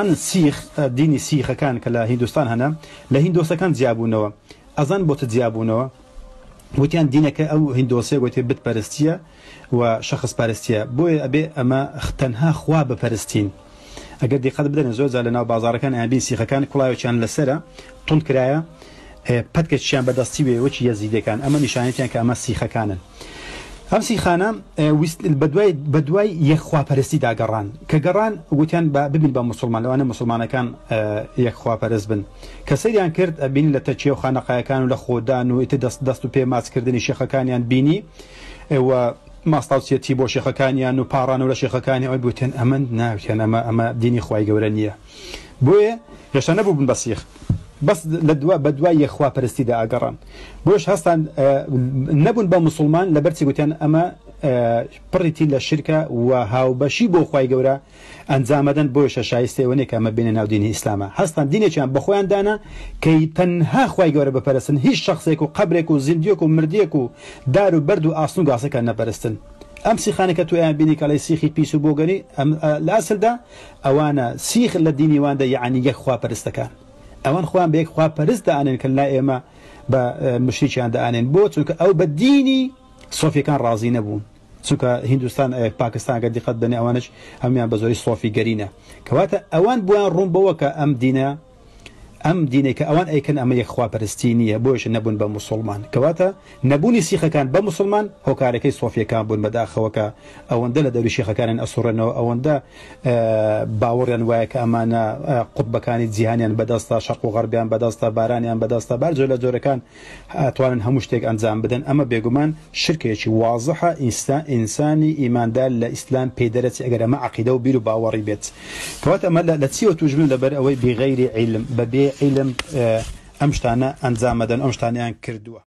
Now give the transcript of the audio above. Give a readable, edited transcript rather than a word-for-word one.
سیخ، دینی سیخەکان کە لە هیندوستان هەنە، لە هیندۆسەکان جیابوونەوە. ئەزان بۆ چ جیابوونەوە؟ وتیان دینەکە ئەو هیندۆسیە گۆتی بت پەرستیە و شەخس پەرستیە، بۆیە ئەبێ ئەمە تەنها خوا بپەرستین. ئەگەر دیقەت بدەنێ زۆر جار لەناو بازاڕەکان ئەیانبین سیخەکان کوڵاوێکیان لەسەرە توند کرایە پەتکێکیان بەدەستی وێ وەکی یەزیدەکان ئەمە نیشانەتیان کە ئەمە سیخەکانن. ئەم سیخانە ویست بەدوای بەدوای یەک خواپەرستیدا گەڕان کە گەڕان وتیان با ببین بە موسڵمان لەوانەیە موسڵمانەکان یەک خواپەرست بن کە سەیریان کرد ئەبینی لە تەکیە و خانەقایەکان و لە خۆدان و ئیتر دەست دەست و پێ ماچ کردنی شێخەکانیان بینی و ماستاوچیەتی بۆ شێخەکانیان و پاڕانەوە لە شێخەکانی ئەوەی بوتیان ئەمە ناوتیان ئەمە ئەمە دینی خوای گەورە نییە بۆیە هێشتا نەبووبن بە سیخ بەس لە دوا بە دوای یەک خوا پەرستیدا ئەگەڕان بۆیەش هەستان نەبوون بە موسڵمان لەبەر چی گوتیان ئەمە پڕیتی لە شرکە و هاوبەشی بۆ خوای گەورە ئەنجامەدەن بۆیشە شایستەی ئەوە نیە کە ئەمە بێنە ناو دینی ئیسلامە هەستان دینێکیان بە خۆیان دانا کە تەنها خوای گەورە بپەرستن هیچ شەخسێک و قەبرێک و زیندویەک و مردیەک و دار و بەرد و ئاسن و گاسەکان نەپەرستن ئەم سیخانە کە تۆ ئەیان بینی کە ئەڵێی سیخی پیس و بۆگەنی ئەم لە ئەسلدا ئەوانە سیخ لە دینی واندا یەعنی یەک خوا پەرستەکان ئەوان خۆیان بە یەک خوا پەرست دائەنێن کە لای ئێمە بە مشریکیان دائەنێن بۆ چونکە ئەو بە دینی سۆفیەکان ڕازی نەبوون چونکە هیندوستان پاکستان گەر دیقەت بەنێ ئەوانش هەموویان بە زۆری سۆفی گەرینە کەواتە ئەوان بۆیان ڕوون بەوە کە ئەم دینە ئەم دینەی کە ئەوان ئەیکەن ئەمە یەک خوا پەرستی نییە بۆیەش نەبوون بە موسوڵمان کەواتە نەبوونی سیخەکان بە موسوڵمان هۆکارەکەی سۆفیەکان بوون بەداخەوە کە ئەوەندە لە دەوری شێخەکانیان ئەسوڕێنەوە ئەوەندە باوەڕیان وایە کە ئەمانە قوتبەکانی جیهانیان بەدەستە شەرق و غەربیان بەدەستە بارانیان بەدەستە بار جۆر لە جۆرەکان ئەتوانن هەموو شتێک ئەنجام بدەن ئەمە بێگومان شرکێکی وازحە ئینستا ئینسانی ئیماندار لە ئیسلام پێی دەرەچێ ئەگەر ئەمە عەقیدە و بیر و باوەڕی بێت کەواتە ئەمە لە چیەوە توش بن لەبەر ئەوەی بغەیری عیلم بەبێ عیلم ئەم شتانە ئەنجام ئەدەن ئەم شتانەیان کردووە.